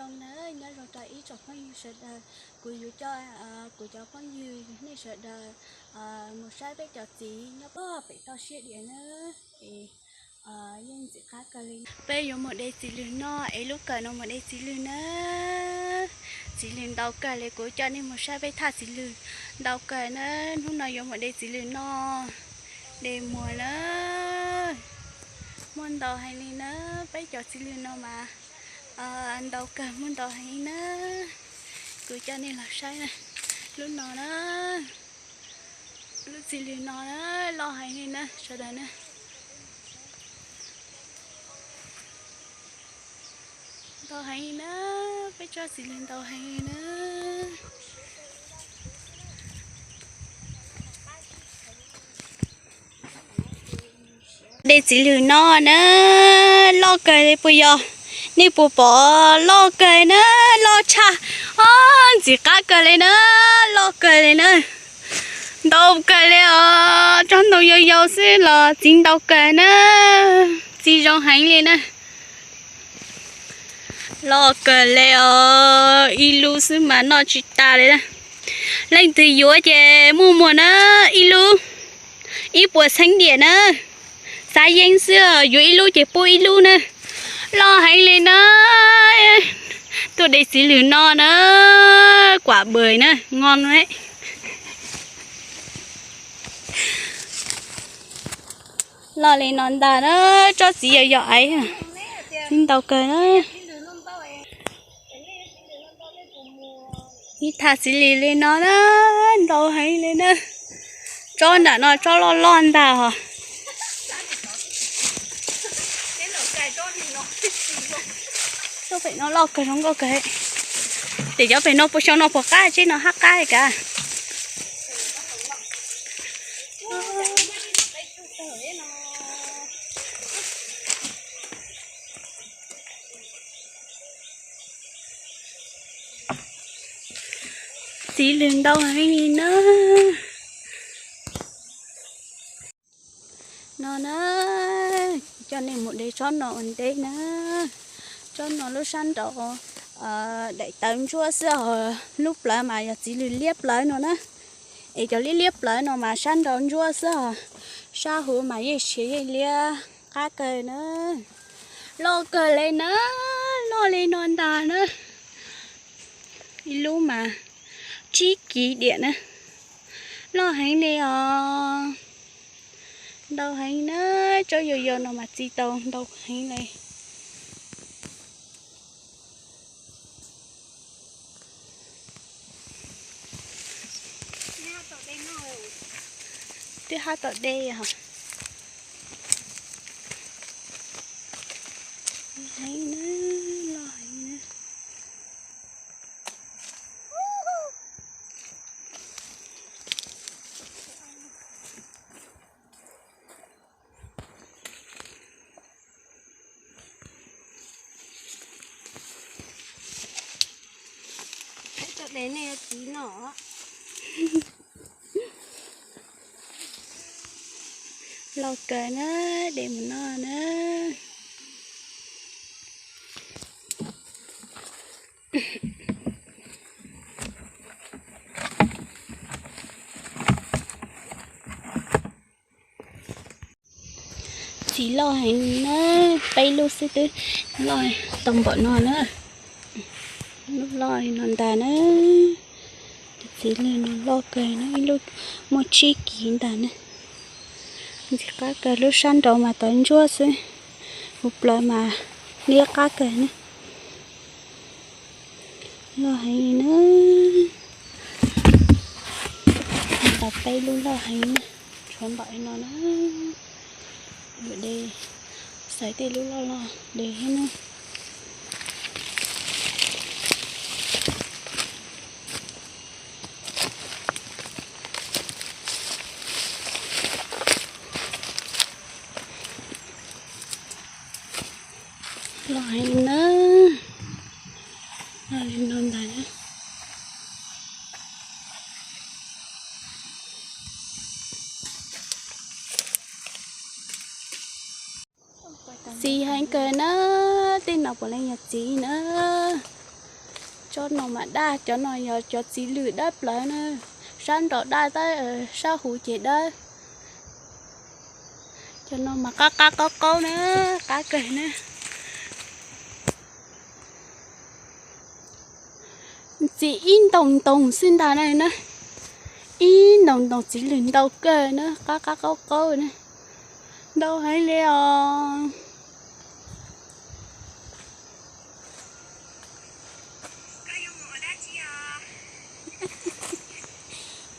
Zoo na, nyob zoo rau ib tsoom phooj ywg sawv daws, kuv yuav coj kuv cov phooj ywg nej sawv daws mus saib peb cov txiv nyob pem toj siab diam na. Es yeej ntxim qab kawg li. Peb yuav mus de txiv lws noj es lub kawm no mus de txiv lws na. Txiv lws ntau kawg li, kuv coj nej mus saib peb thaj txiv lws ntau kawg na. Hnub no yuav mus de txiv lws noj, de muag na. Muaj ntau heev li na, peb cov txiv lws no mas ntau kawg, muaj ntau heev na. Kuv coj nej los saib na, lub no na, lub txiv lws no na, loj heev li na sawv daws na. Ntau heev li na, peb tsob txiv lws ntau heev li na. De txiv lws no na, loj kawg li puas yog? Nej puas pom? Loj kawg na, loj tshaj, ntxim qab kawg li na, loj kawg li na. Ntau kawg li os, tsob ntoo yau yau xwb los txiv ntau kawg na, txiv zoo heev li na. Loj kawg li os, ib lub xwb mas noj tsis tas li na. Leej twg yuav ces muaj muag na, ib lub ib puas txheeb diam na. Xav yeeb xwb, yuav ib lub ces pub ib lub na. Loj heev li na. Tuaj de txiv lws no na, kuam bws na, ngon na. Loj li no ntag na, tsob txiv yau yau aiv, txiv ntau kawg na. Ib thaj txiv lws li no na, ntau heev li na. Tsob nram no tsob loj loj ntag os. Tsob pem no loj kawg, zoo nkauj kawg. Ces cov pem no puas xyoo no puas qab, tsob no hab qab li kav. Txiv lws ntau heev li na. No na, coj nej mus de tsob no ua ntej na. Tsob no lub sab nraud daim tawv ntsuab xwb os, lub plawv mas yog txiv lws liab plawv no na. Es cov liab liab plawv no mas sab nraud ntsuab xwb os, sab hauv mas yeej siav yeej liab qab kawg na. Loj kawg li na, loj li no ntag na. Ib lub mas tsib kiv diam na. Loj heev li os. Ntau heev na, tsob yau yau no mas txi tau ntau heev li. Twb hab tom dej os. Heev na, loj heev na. Loj kawg na, de mus noj na. Txiv loj heev na, peb lub xwb twb loj tau npaum no na. Lub loj li no ntag na. Txiv lws no loj kawg na, ib lub muaj tsib kiv ntag na. Ntxim qab kawg, lub sab nraud mas tawv ntsuab xwb, hauv plawv mas liab qab kawg na. Loj heev na. Tau peb lub loj heev na, tshuav npaum no na. Yuav de, xaiv tej lub loj loj de thiab na. Loj heev na. Loj li no ntag na. Txiv heev kawg na, tej no puav leej yog txiv na. Cov no mas daj, cov no yog cov txiv lwm dawb plaws na. Sab nraum daj tab, sab huv ces dawb. Cov no mas qab qab qaub qaub na, qab kawg na. Ntxiv ib ntoos ntoos xwb ntag na. Ib ntoos ntoos txiv lwm ntau kawg na, qab qab qaub qaub na. Ntau heev li os.